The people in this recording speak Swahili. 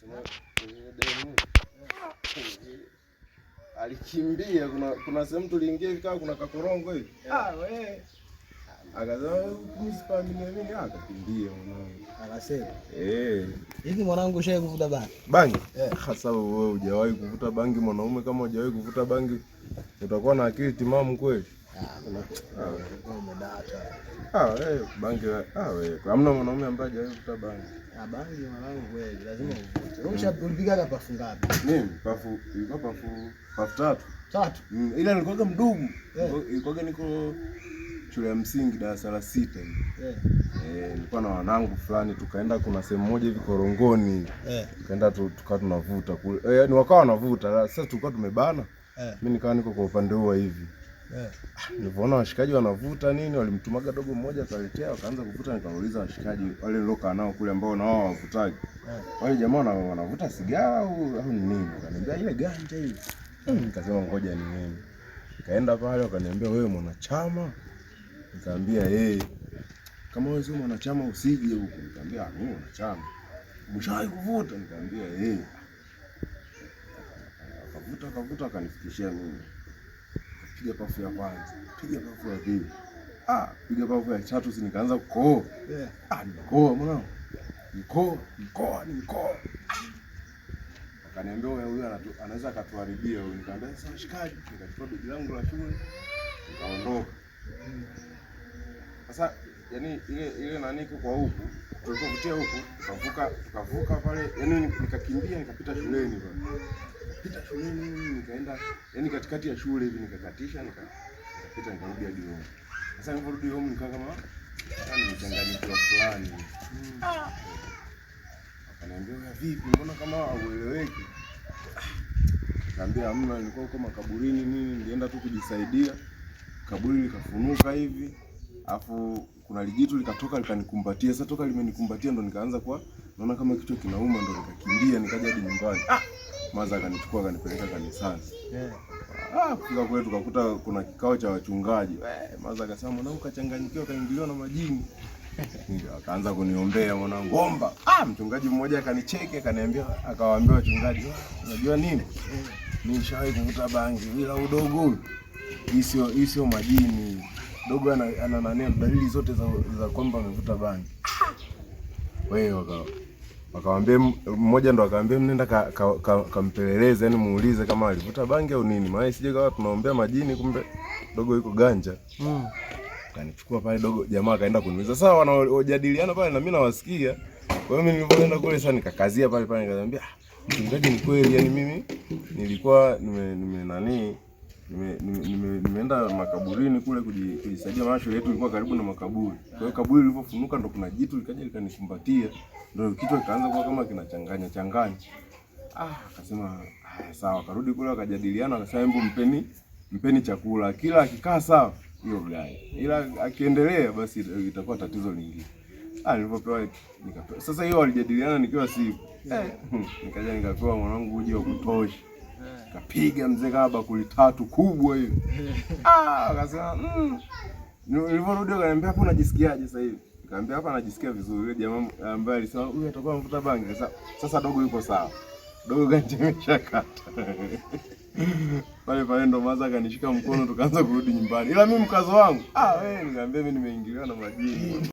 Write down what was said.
Sema demu alikimbia, kuna sehemu tuliingia hivi kama kuna kakorongo hivi. Ah, we. Akasema mimi sipaamini mimi, akakimbia mwanangu. Akasema. Eh. Hivi mwanangu ushawahi kuvuta bangi? Bangi? Eh. Hasa wewe hujawahi kuvuta bangi mwanaume, kama hujawahi kuvuta bangi utakuwa na akili timamu kweli? Ah, una umedata. Ah, wewe bangi, ah wewe. Hamna mwanaume ambaye hajawahi kuvuta bangi. Ah, bangi mwanangu kweli lazima uvute. Wewe ulipigaga pafu ngapi? Mimi pafu ilikuwa pafu tatu. Tatu. Ila nilikuwa mdugu. Eh. Ilikuwa niko shule ya msingi darasa la 6 hivi. Eh. Nilikuwa na wanangu fulani tukaenda kuna sehemu moja hivi Korongoni. Eh. Tukaenda tukawa tunavuta kule. Ni wakawa wanavuta. Sasa tulikuwa tumebana. Eh. Mimi nikawa niko kwa upande huo hivi. Eh. Nilipoona washikaji wanavuta nini, walimtumaga dogo mmoja akaletea, wakaanza kuvuta. Nikauliza washikaji wale nilokaa nao kule ambao na wao wavutaji. Wale jamaa wanavuta sigara au ni nini? Wakaniambia ile ganja ile. Nikasema ngoja ni nini. Nikaenda pale wakaniambia wewe mwanachama? Nikaambia eh. Kama wewe sio mwanachama usije huku. Nikaambia mimi mwanachama. Umeshawahi kuvuta? Nikaambia eh. Akavuta akavuta akanifikishia mimi. Piga pafu ya kwanza, piga pafu ya pili. Ah, piga pafu ya tatu si nikaanza kukohoa. Eh. Ah, nikohoa mwanangu. Nikohoa, nikohoa. Akaniambia huyu anaweza akatuharibia huyu. Nikamwambia sasa mshikaji, nikachukua begi langu la shule nikaondoka. Sasa yani ile nani iko kwa huku, tulipovutia huku, tukavuka pale, yani nikakimbia nikapita shuleni pale. Pita shuleni nikaenda yani katikati ya shule hivi nikakatisha nikapita nikarudi hadi home. Sasa niliporudi home nikawa kama yani nimechanganyikiwa fulani. Akaniambia wewe vipi, mbona kama haueleweki? Nikamwambia hamna, nilikuwa huko makaburini nini, nilienda tu kujisaidia. Kaburi likafunuka hivi, afu kuna lijitu likatoka likanikumbatia. Sasa toka limenikumbatia ndo nikaanza kwa naona kama kichwa kinauma, ndo nikakimbia nikaja hadi nyumbani. Maza akanichukua akanipeleka kanisani. Yeah. Kufika kule tukakuta kuna kikao cha wachungaji. Maza akasema mwanangu kachanganyikiwa kaingiliwa na majini. Akaanza kuniombea mwanangu, omba. Mchungaji mmoja akanicheke akaniambia, akawaambia wachungaji, unajua nini? Mimi nishawahi kuvuta bangi bila udogo huyu. Hii sio majini. Dogo ana nani dalili zote za kwamba amevuta bangi. Wewe wakawaambia, mmoja ndo akawaambia mnenda kampeleleze, yani muulize kama alivuta bangi au nini. Maana isije kawa tunaombea majini kumbe dogo yuko ganja. Akanichukua pale dogo, jamaa akaenda kuniuliza. Sasa wanaojadiliana pale na mimi nawasikia. Kwa hiyo mimi nilipoenda kule sasa nikakazia pale pale nikamwambia, mchungaji ni kweli yani mimi nilikuwa nimeenda makaburini kule kujisaidia, maana shule yetu ilikuwa karibu na makaburi. Kwa hiyo kaburi lilipofunuka ndo kuna jitu likaja likanikumbatia, ndo kichwa kikaanza kuwa kama kinachanganya changanya. Akasema sawa. Akarudi kule akajadiliana, akasema hebu mpeni chakula, kila akikaa sawa hiyo gani, ila akiendelea basi itakuwa tatizo lingine. Nilipopewa nikapewa. Sasa hiyo walijadiliana nikiwa sipo. Nikaja nikapewa mwanangu uji wa kutosha. Kapiga mzee kama bakuli tatu kubwa hivi. Akasema Niliporudi akaniambia hapo unajisikiaje sasa hivi? Nikamwambia hapa najisikia vizuri. Yule jamaa ambaye alisema huyu atakuwa mvuta bangi. Sasa dogo yuko sawa. Dogo ganja imeshakata. Pale pale ndo maza akanishika mkono tukaanza kurudi nyumbani. Ila mimi mkazo wangu, wewe nikamwambia mimi nimeingiliwa na majini.